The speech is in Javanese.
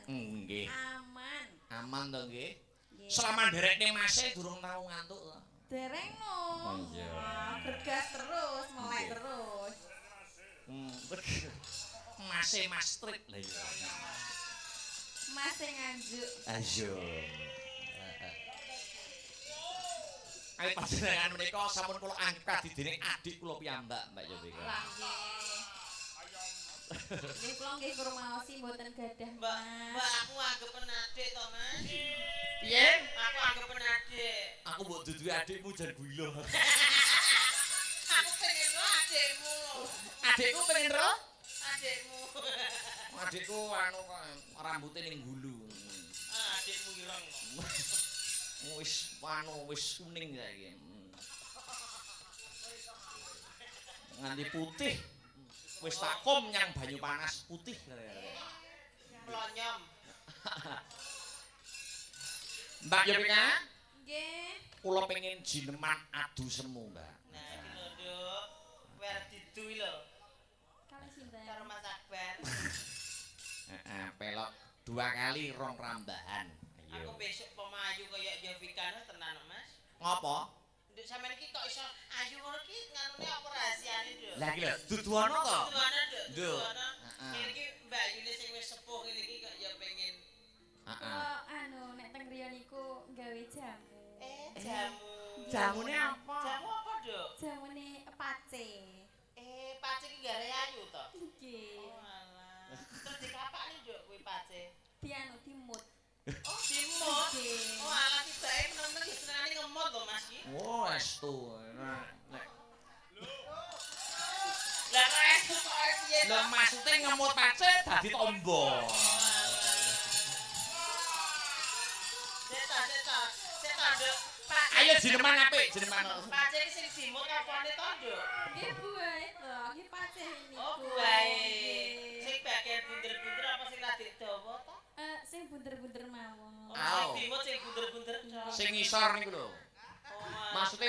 Nggih. Aman. Aman to nggih. Nggih. Selama nderekne Mase durung tau ngantuk to. Dereng no. Oh, iya. Wah, bergas terus, melek Nggih. terus. Mase Mas Trip lah iya. Mas sing nganjuk. Ayo. Ayo panjenengan menika sampun kula anggap kadidening adik kula piyambak, Mbak Yovika. Lah nggih. Nggih kula nggih ngrumaosi mboten gadah Mbak, Mas. Mbak aku anggepen adik to, Mas. Piye? Aku anggepen adik. Aku mbok duduhi adikmu jan gila. Aku pengen ro adikmu. Adikku pengen ro? Adikmu. Adikku anu kok rambute ning gulu. Ah, adikmu ireng kok. Wis anu wis kuning saiki. Nganti putih. Wis tak kom nyang banyu panas putih. Mlonyom. Mbak Yovika, Nggih. kula pengen jineman adu semu, Mbak. Nah, iki lho, Nduk. Kowe arep didu iki lho Kalih sinten? karo Mas Akbar. Heeh, pelok dua kali rong rambahan. Aku Ayo. besok pemayu kaya Yovika no tenan kok, Mas. Ngopo? Nduk sampean iki kok iso ayu ngono iki nganune apa rahasiane, Nduk? Lah iki lho, duduana to. Duduana, Nduk. Nduk. Duduana. Heeh. Ngene iki Mbak Yuni sing wis sepuh ngene iki kok ya pengen Heeh. Kula anu nek teng griya niku gawe jamu. Jamu. Jamune apa? Jamu apa, Nduk? Jamune pace. Pace iki gare ayu to? Nggih. Oh, alah. Terus dikapakne, Nduk, kuwi pace? Di anu dimut. Oh, dimut. Nggih. Oh, alah tibake meneng-meneng ya senengane ngemut lho, Mas iki. Oh, estu. Nah, nek Lah kok estu kok piye to? Lah maksude ngemut pace dadi tombo. Sik ta, sik ta. Sik ta, Nduk. Pace. Ayo jineman apik, jineman. Pace iki sing dimut apane to, Nduk? Nggih buahe to, nggih pace niku. Oh, buahe. Nggih. Sing bagian bunder-bunder apa sing rada dawa to? Sing bunder-bunder mawon. Oh, Au. sing dimut sing bunder-bunder. Sing ngisor niku lho. Oh, Maksude